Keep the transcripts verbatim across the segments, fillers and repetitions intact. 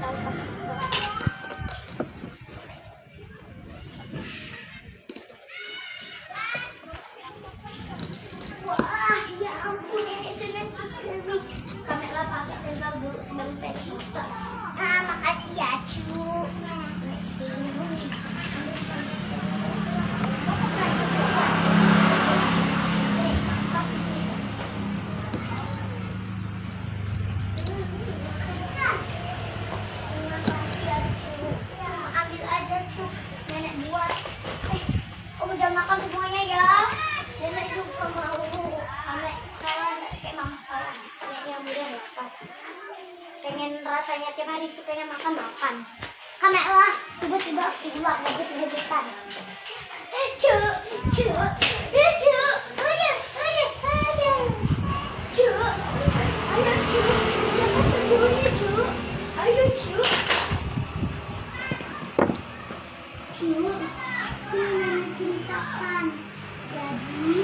Wah, ya ampun, nenek senang sekali. Kami lah pakai sendal dulu sebelum tadi. Ah, makasih ya, Cu. Makasih. Terima kasih ya, Cu. Ambil aja, Cu. Nenek buat. Eh, Om, jangan makan semuanya ya. Nenek juga mau. Kami kalah, kayak mama kalah. Neneknya udah lapar. Pengen rasanya tiap hari tuh pengen makan, makan. Kami lah, tiba-tiba keluar dari kehidupan. Cu, Cu, Cu, ayo, ayo, ayo. Cu, ayo, Cu, jangan sembunyi, Cu. Ayo, Cu. Cu, ini yang Nenek ceritakan. Jadi,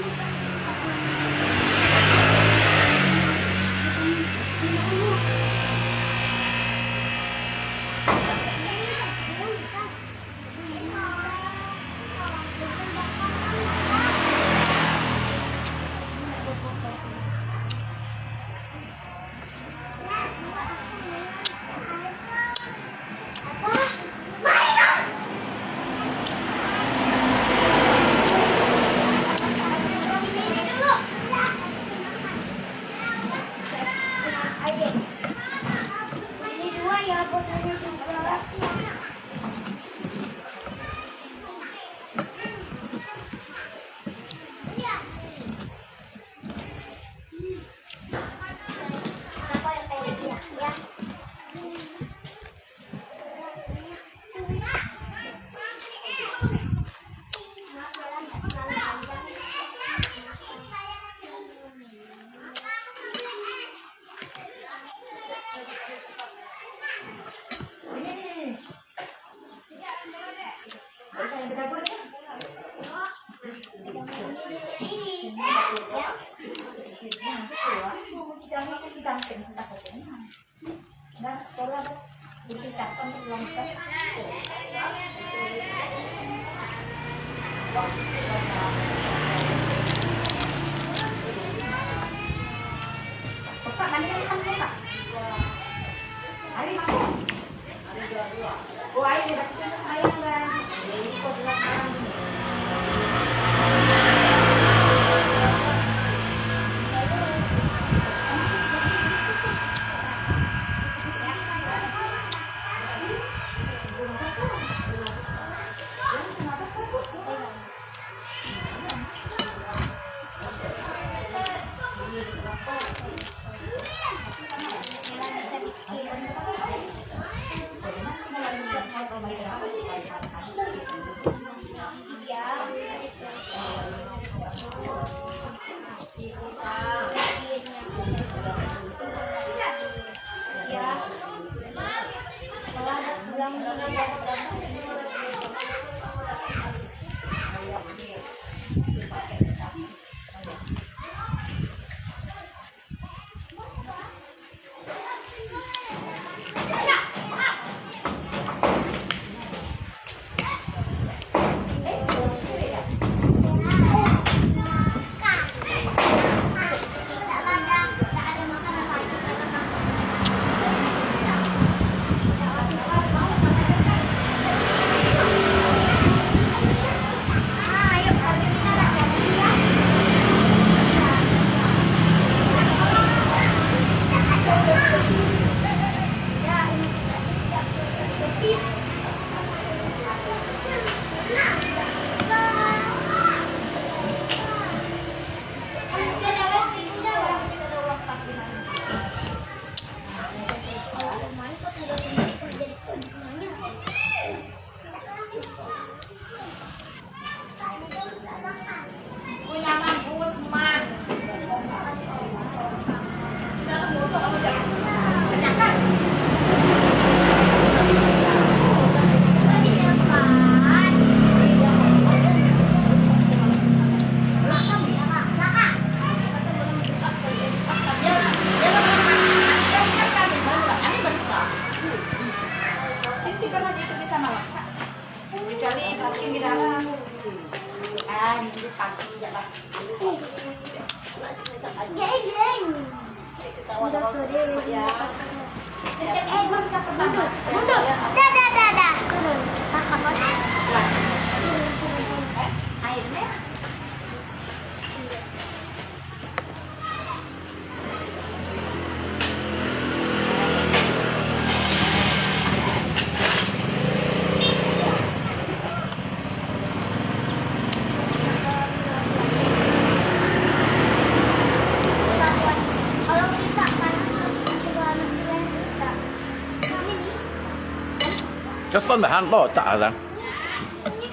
Cái phân phải ăn to chả ra.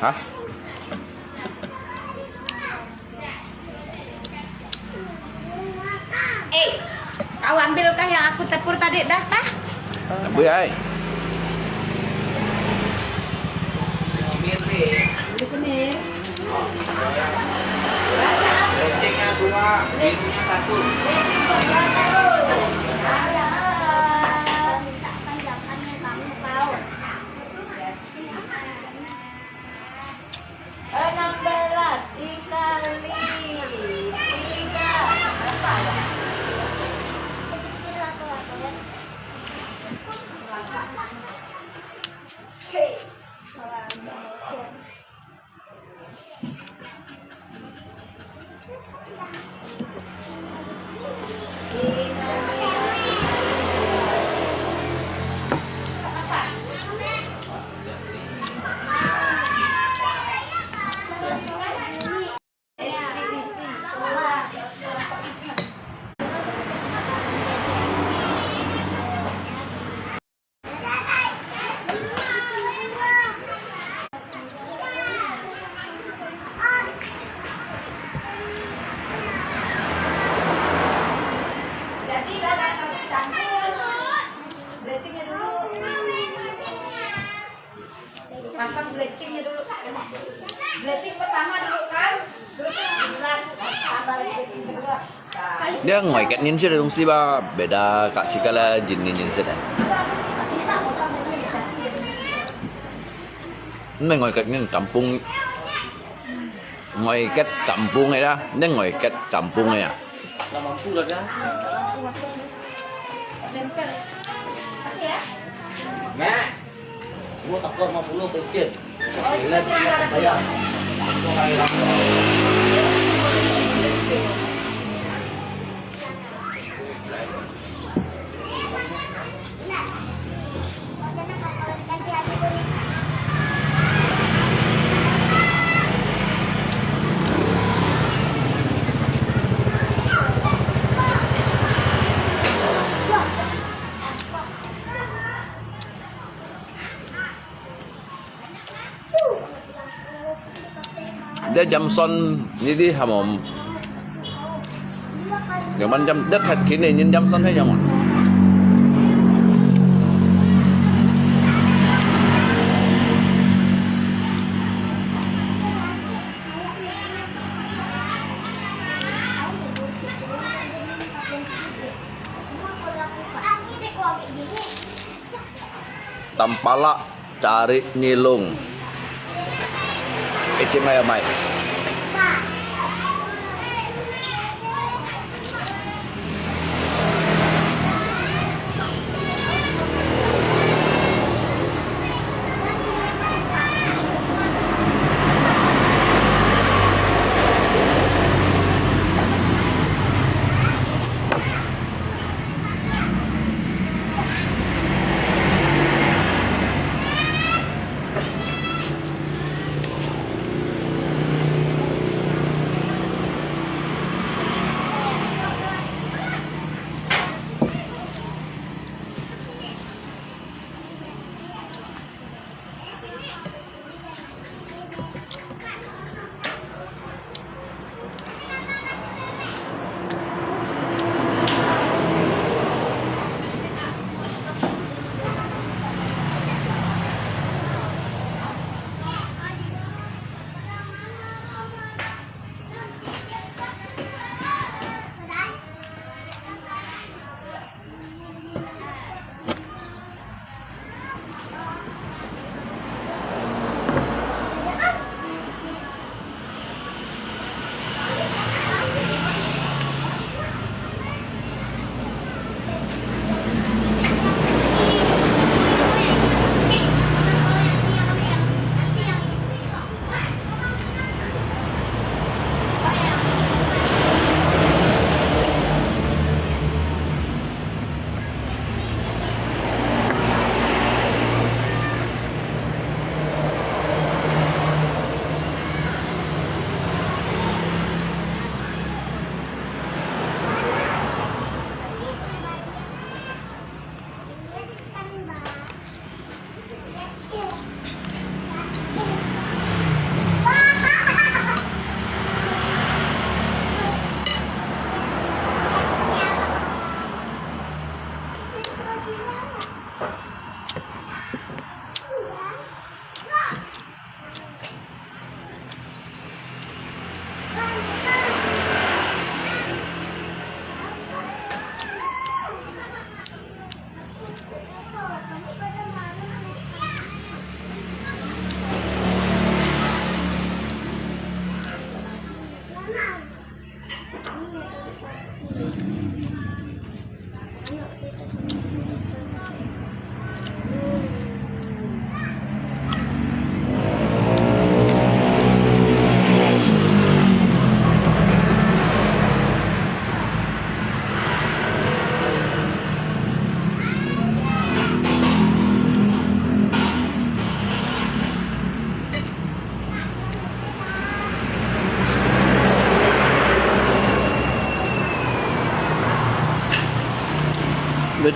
Hả? Eh, kau ambilkah yang aku tabur tadi dah kah? Ambil ai. Di sini. Lecingnya dua, birunya satu. Enam belas dikali tiga, berapa ya? Jadi, dah, dah, masuk campur. Belecingnya dulu. Pasang belecingnya dulu. Belecing pertama dulu, kan? Terus gelas, tambah lagi belecing kedua. Nah. Dia ngoại kết nhân sự東西吧, beda kak cika lah jenis nhân sự eh. Ini ngoại kết nhân kampung. Ngoại kết kampung eh dah, ini ngoại kết kampung eh ya. Lah mampu lah dah. Mak, gua takut lima puluh kecil. Bayar. Dia Jamson ni di hamom. Yang mana jam, dia that kini ni Jamson hai yang mana? Tampalak cari nyilung. Icip ngai amai.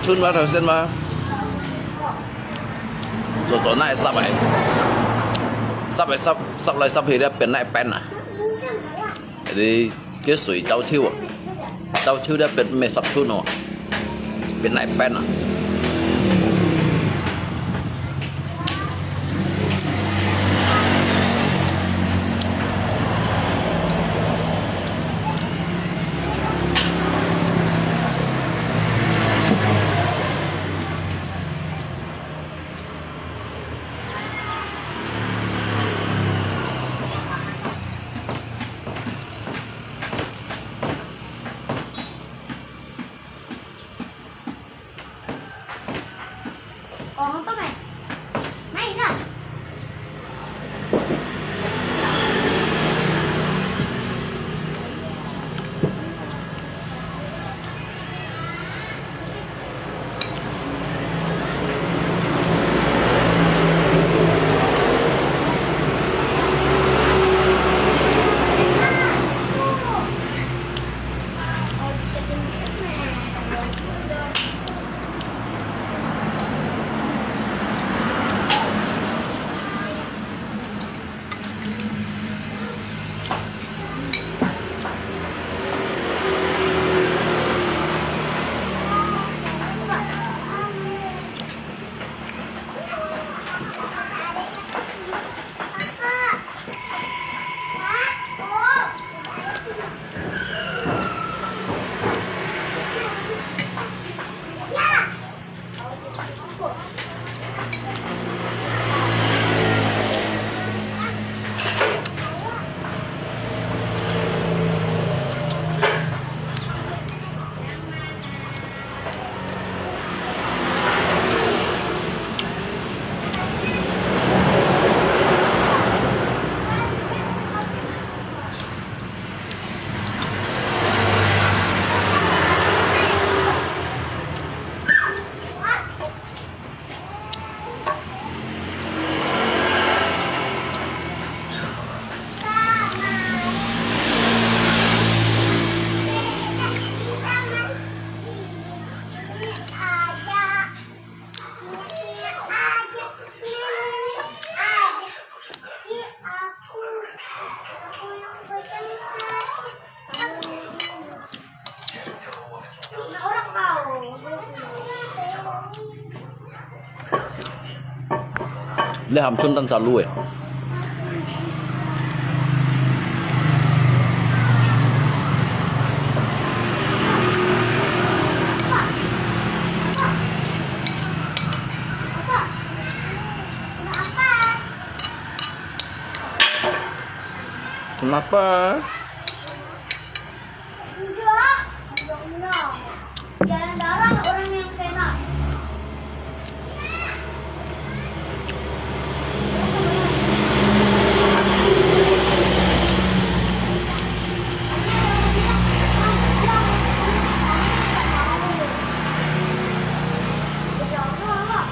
春嘛，頭先嘛，做做那十个，十个十，十來十去了，變那變啊。你个水走秋啊，走秋了變咩十春哦，變那變啊。你喊春蛋炒滷诶。Kenapa? Enggak, enggak, enggak. Jalan darah orang yang kena. 妈妈，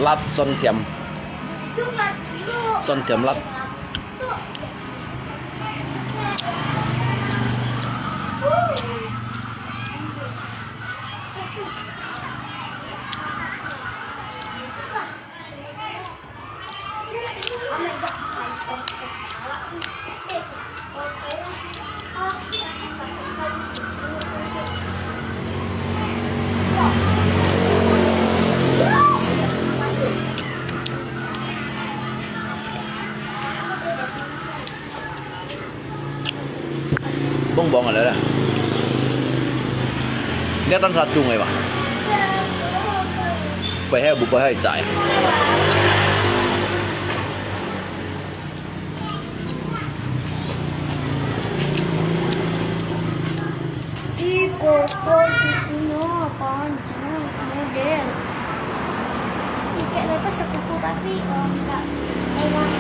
辣酸甜，酸甜辣。 Bông bông ở đây là. Nè tan sa chung ai ba. Pai hai bu pai hai chai. Iko ko no panjang model. Ika lepas sa kuku tapi, oh, enggak. Enak.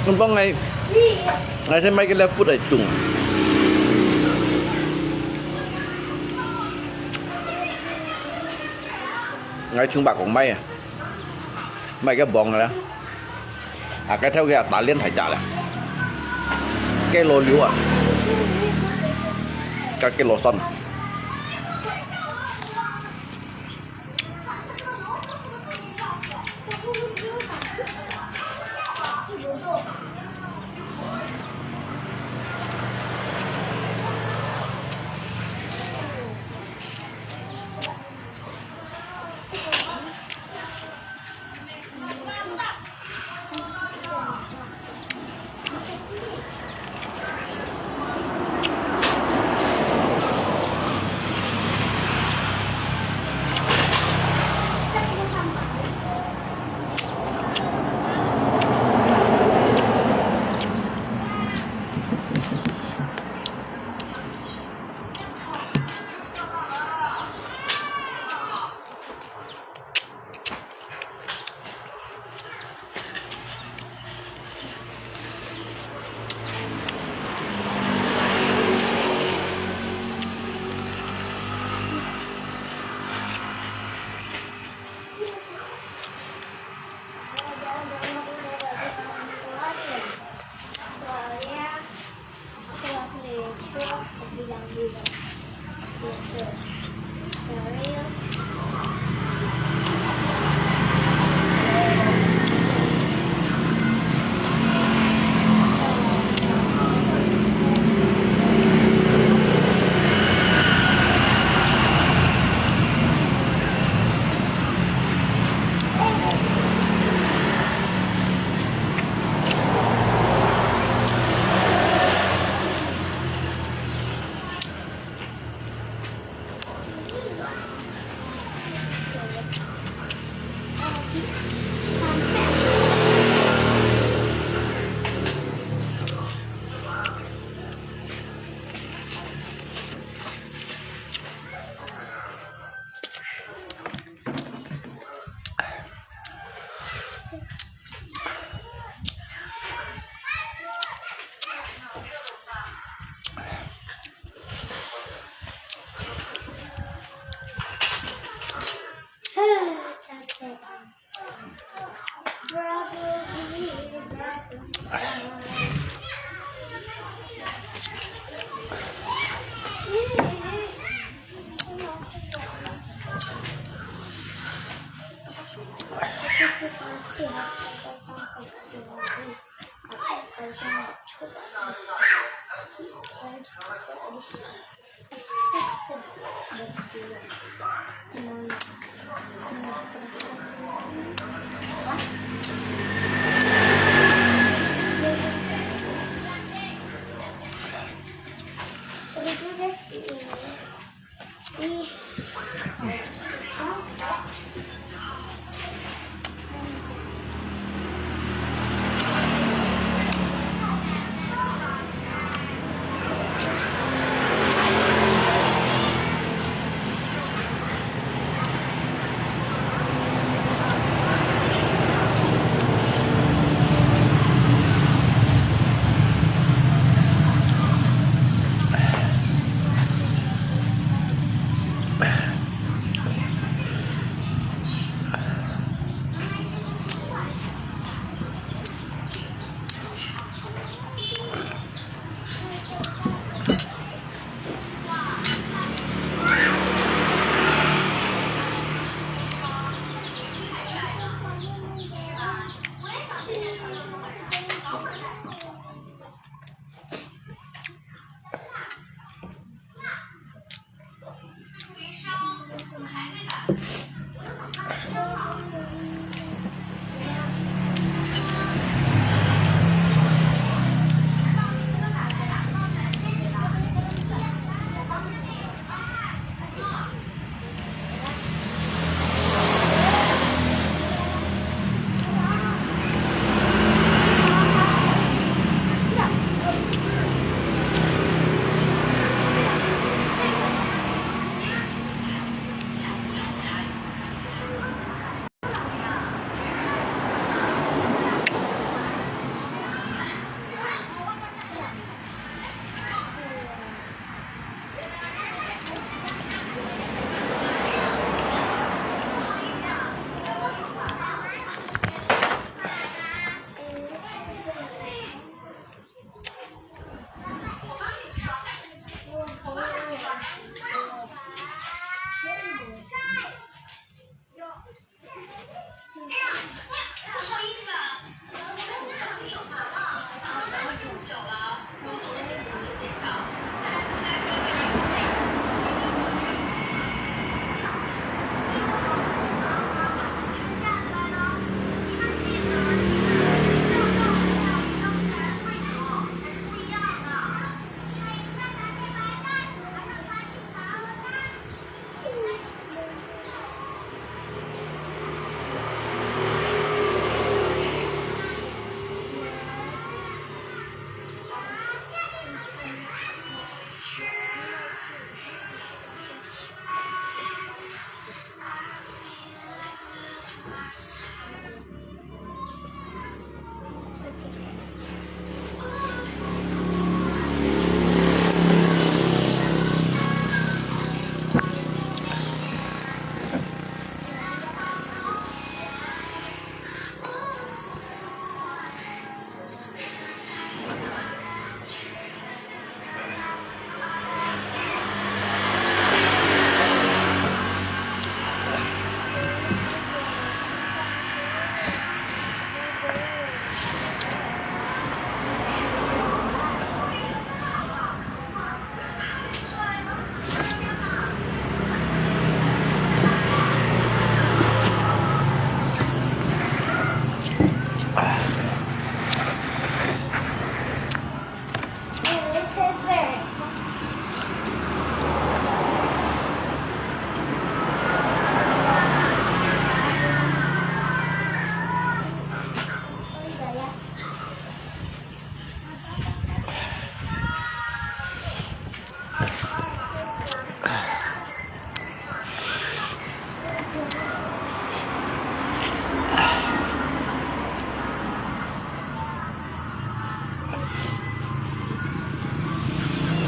Ngôn bông ngai, ngai thấy mấy cái left foot này trùng. Ngai trùng bạc cũng may à. Mày cái bóng này đó. À, cái theo kia ta liên thái trả lại. Cái lô liu à. Cái, cái lô sân.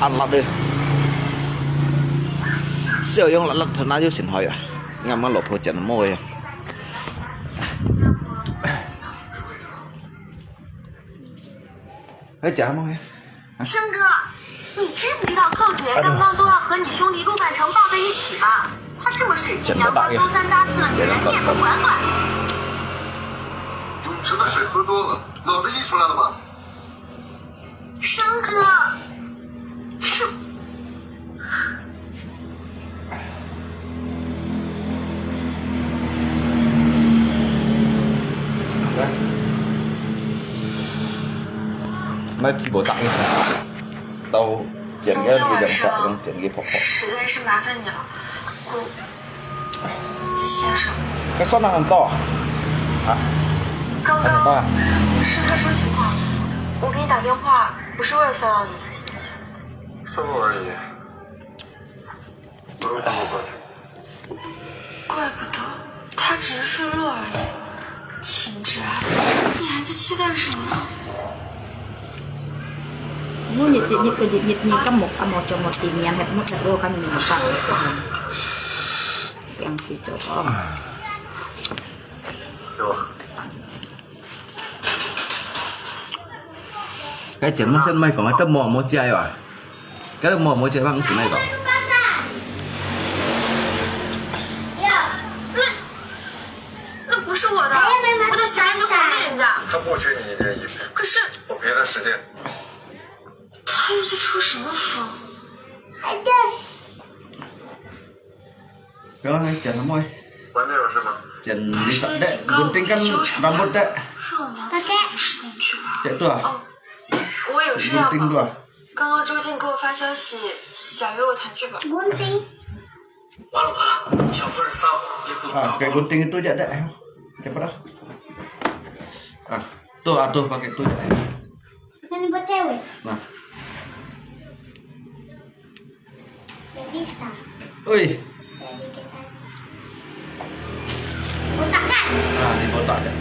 辣辣个，笑容辣辣，哪有心害啊？俺们老婆剪的毛呀。哎，剪毛呀。生哥，你知不知道寇姐刚刚都要和你兄弟陆半成抱在一起了？他这么水性杨花，勾三搭四的女人，你也不管管。泳池的水喝多了，脑子溢出来了吧？生哥，是。 來，來，皮包打一下，到剪个兩下，用剪个泡泡。实在是麻烦你了，我先生。该算了很多啊。刚刚我是他说情况，我给你打电话不是为了骚扰你。骚扰而已。 怪不得，他只是睡弱而已。秦志安，你还在期待什么？Mu nyit nyit ko nyit nyit ni kamu kamu cuma tingyan het mu het lo kan ni mata. Yang si cowok. 該剪毛線賣講，這毛毛食个啊？該毛毛食放進來講。那，那不是我的，我的小姨子还给人家。他不缺你一件衣服。可是我别的时间。他又在吹什么风？ Yo, ngai剪毛哎。外面有事吗？剪你的，gunting kan rambut dek. 让我忙自己的事情去吧。Dek tu ah. 哦，我有事要忙。Gunting tu ah. 刚刚周静给我发消息，想约我谈剧本。Gunting. 完了完了，小夫人撒谎，也不能 Ah, pakai gunting itu je dek. Cepat dah. Ah, tu ah, tu pakai tu je. Bukan buat cewek. Nah. Nggak bisa. Oi. Jadi kita botak kan? Nah, ini botak dek.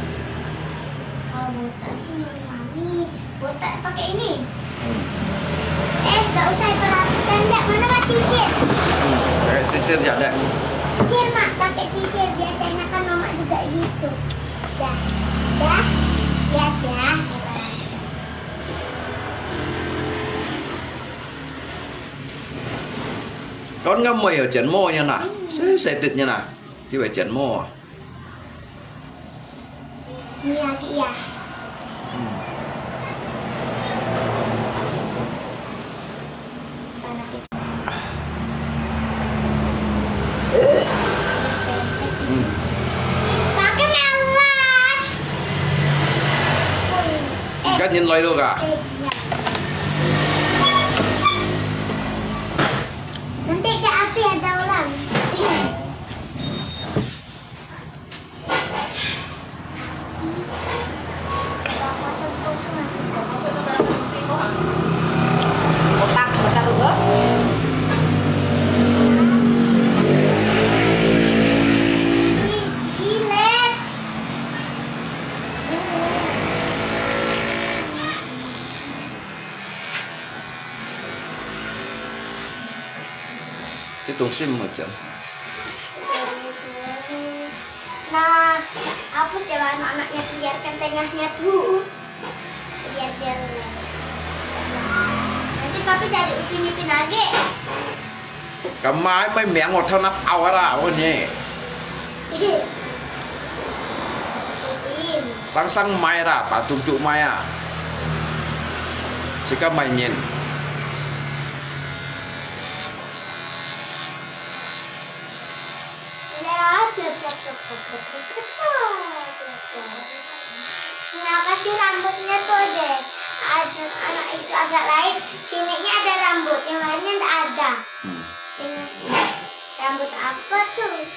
Kalau botak sih menurut mami, botak pakai ini. Hmm. Eh, nggak usah diperhatikan, Dek. Mana Mak Sisir? Hmm, pakai sisir je dek. Sisir, Mak. Pakai sisir, biar tak enakan Mama juga gitu. Dah. Dah. Lihat ya. Kon ngam mo yo jen mo yan na. Sisir tit yan na. Di wei jen mo. Ini lagi ya. Hmm. Hmm. Pakai melas. Eh. Kan yin loi lo ka? Eh, iya. Nanti ke api ada orang. Botak, botak dulu. Itu sim macam. Nah, apa jalan anaknya biarkan tengahnya dulu. Biar jalan. Nanti papi dari Upin Ipin lagi. Kamai mai miang wo thau nap au ara wo ne. Upin. Sang sang mai ra, pa tum tu mai a. Cika mai nyen. Kenapa sih rambutnya tuh, Dek? Ada, anak itu agak lain, sininya ada rambut, yang lainnya ndak ada. Hmm. Ini rambut apa tuh?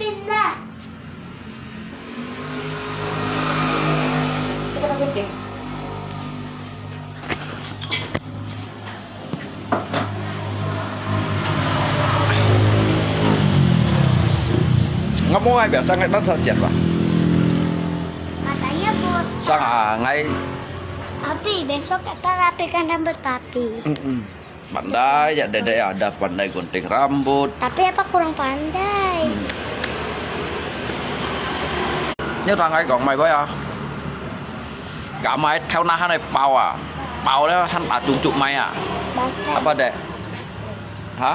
Ngap mo ngai biasa ngai tan sa jet ba? Matanya bu. Sang ah ngai. Papi, besok kita rapikan rambut Papi. Mm-mm. Pandai ya, Dedek ada pandai gunting rambut. Tapi apa kurang pandai? Hmm. Nyo thang ai kong mai bai ah. Ka mai thau na han ai pau ah. Pau le han a tung tuk mai ah. Apa dek? Ha?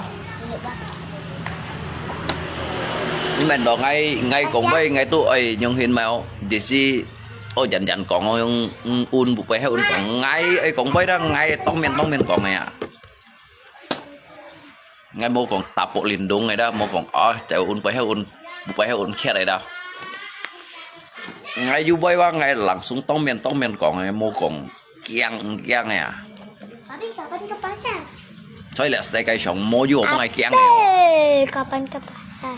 Ni men do ngai ngai kong bai ngai tu ai nyong hin mai oh. Di si oh jan jan kong oh yung un bu pai hai un kong ngai ai kong bai da ngai tong mien tong mien kong ngai ah. Ngai mô kong tapok lindung ngai da, mô kong, oh, chai un pai ha un, pai ha un khiat ai da. Ngai yu bai wa ngai langsung tong mien, tong mien kong ngai mô kong kiang, kiang ya. Papi, kapan ke pasar? Choi le sai kai shong mô yu ong ngai kiang ya. Ate, kapan ke pasar?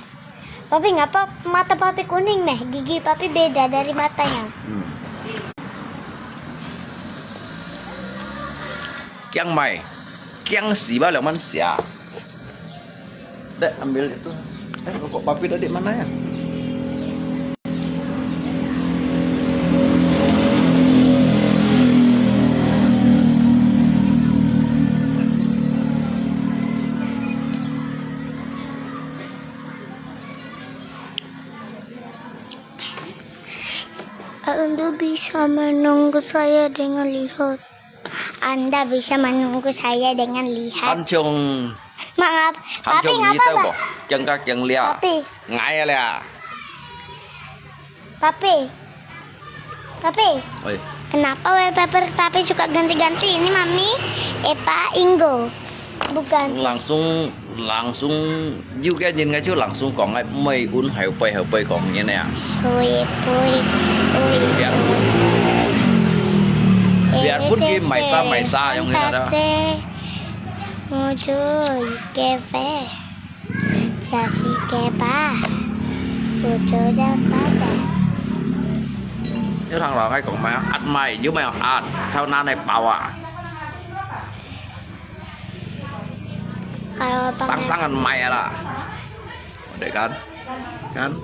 Papi, ngapa mata Papi kuning meh? Gigi Papi beda dari matanya. Hmm. Kiang mai. Kiang si ba liang man sia. Dek, ambil itu. Eh, rokok Papi tadi mana ya? Anda bisa menunggu saya dengan lihat. Anda bisa menunggu saya dengan lihat. Han chung. Maaf, han Papi chung ngapa, Pak? Kiang ka kiang lia. Papi. Ngai lia. Papi. Papi. Oi. Kenapa wallpaper Papi suka ganti-ganti? Ini Mami, Epa, Ingo. Bukan. Langsung, langsung, you get in ngay langsung kong ngay, mui un hai pai hai pai kong in ya. Hui, hui, hui. Biar pun, biar pun ki maisa, maisa yang ini ada. Muncul, keve. Jadi keva. Muncul dan pada. You thang lo ngay kong mai, at mai, you mai at, thao na nai pau ah. Kalau abang Sang-sangan mai lah. Dek kan? Kan?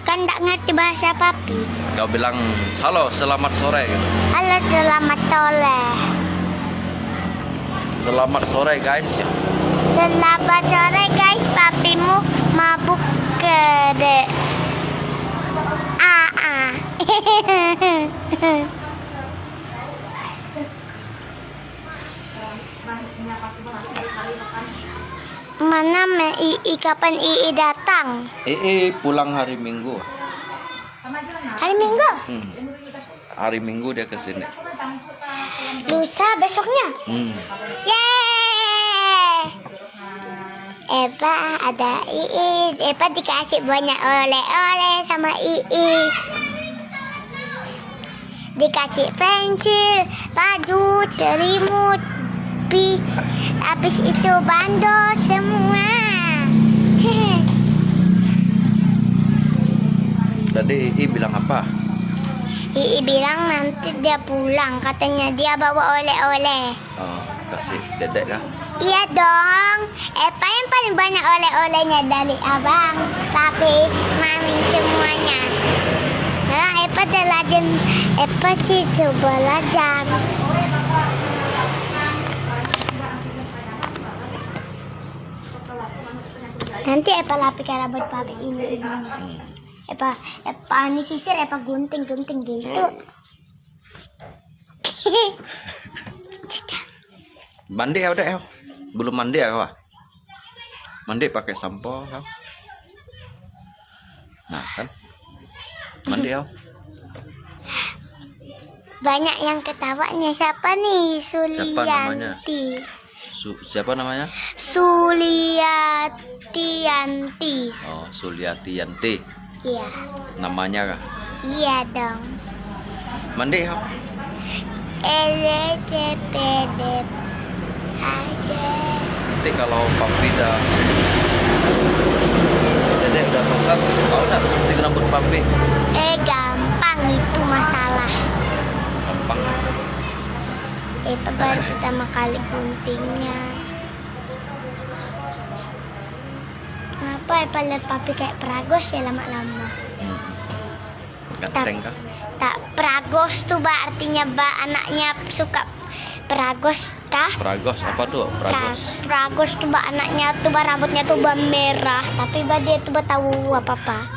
Kan tak ngerti bahasa Papi. Kau bilang, "Halo, selamat sore," gitu. Halo, selamat sore. Selamat sore, guys. Selamat sore, guys. Papimu mabuk ke, Dek. Ah, ah. Mana me Ii, kapan Ii datang? Ii pulang hari Minggu. Hari Minggu? Hmm. Hari Minggu dia ke sini. Lusa besoknya? Hmm. Yeay! Eva ada Ii. Eva dikasih banyak oleh-oleh sama Ii. Dikasih pensil, badut, selimut, pi, habis itu bando semua. Tadi Ii bilang apa? Ii bilang nanti dia pulang, katanya dia bawa oleh-oleh. Oh, kasih Dedek kah? Iya dong. Epa yang paling banyak oleh-olehnya dari abang, papi, mami, semuanya. Sekarang Epa dah lajang, Epa sih coba lajang. Nanti Epa lapikkan rambut papi ini, ini. Epa, Epa ini sisir, Epa gunting, gunting gitu. Mandi ya udah ya. Belum mandi ya kau? Mandi pakai sampo kau. Nah kan. Mandi ya. Banyak yang ketawanya. Siapa nih? Siapa namanya? Sulianti. Su- siapa namanya? Suliatianti. Oh, Suliatianti. Iya. Namanya kah? Iya dong. Mandi ha? Ele cepede. Aye. Nanti kalau papi dah, dedek dah besar, mau nggak gunting rambut papi? Eh, gampang itu masalah. Gampang. Eh, pa baru pertama kali guntingnya. Kenapa eh, pa lihat papi kayak peragos ya lama-lama? Hmm. Tak, ganteng kah? Tak, peragos tu, Ba, artinya, Ba, anaknya suka peragos kah? Peragos apa tu? Pra-, peragos. Peragos tu, Ba, anaknya tu, Ba, rambutnya tu, Ba, merah. Tapi, Ba, dia tu, Ba, tahu apa-apa.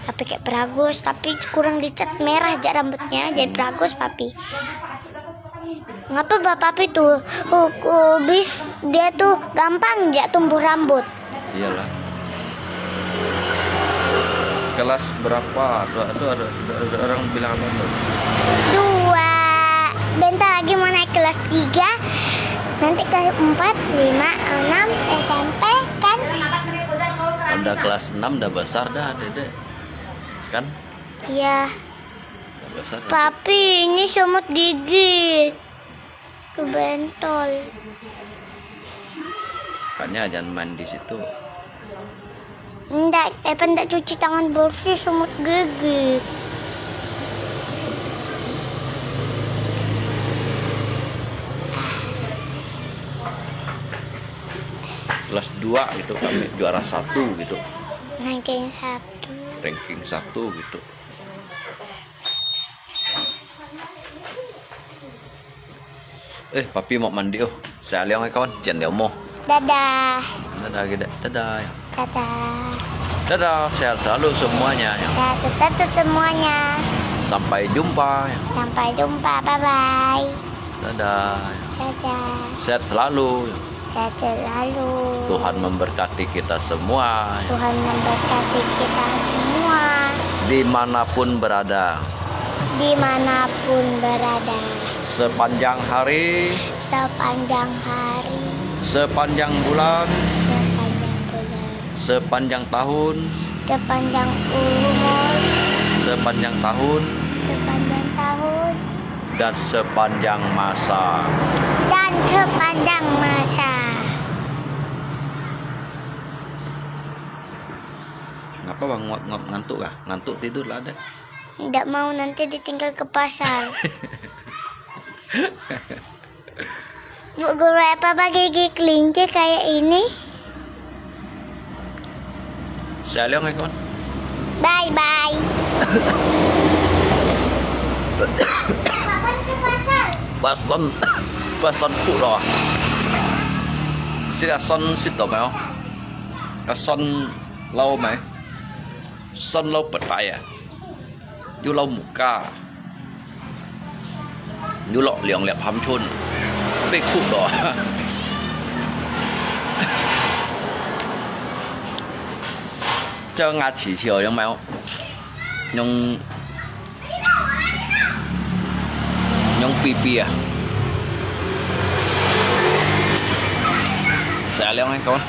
Tapi kayak peragos, tapi kurang dicat merah aja rambutnya, jadi peragos, papi. Ngapa Ba, papi tu, uh, uh, bis, dia tu gampang aja tumbuh rambut. Iyalah. Kelas berapa? Ada, ada, ada, ada orang bilang apa tu? Dua. Bentar lagi mau naik kelas tiga. Nanti kelas empat, lima, enam, S M P kan? Anda kelas enam dah besar dah, Dedek. Kan? Iya. Dah besar. Papi, ini semut gigit. Tuh bentol. Makanya jangan main di situ. Ndak, eh, pa ndak cuci tangan bersih, semut gigit. Kelas dua gitu, kami juara satu gitu. Ranking satu. Ranking satu gitu. Eh, papi mau mandi oh. Saya liang eh kawan, cian liao mo. Dadah. Dadah kita. Dadah. Dadah. Dadah, sehat selalu semuanya. Sehat selalu semuanya. Sampai jumpa. Sampai jumpa. Bye bye. Dadah. Dadah. Sehat selalu. Sehat selalu. Tuhan memberkati kita semua. Tuhan memberkati kita semua. Dimanapun berada. Dimanapun berada. Sepanjang hari. Sepanjang hari. Sepanjang bulan. Sepanjang bulan. Sepanjang tahun. Sepanjang umur. Sepanjang tahun. Sepanjang tahun. Dan sepanjang masa. Dan sepanjang masa. Ngapa bang ngop-ngop ngantuk kah? Ngantuk tidur lah ada. Ndak mau nanti ditinggal ke pasar. Bu guru, apa gigi kelinci kayak ini? Saya liang eh kawan. Bye bye. Kapan ke pasar? Pasan, pasan pura. Sila san sit tau mai oh. San lau mai. San lau petai ah. 有老母家，有落兩粒頷顫，被哭到。這牙齒笑用咩？用，用B B啊？食兩個講。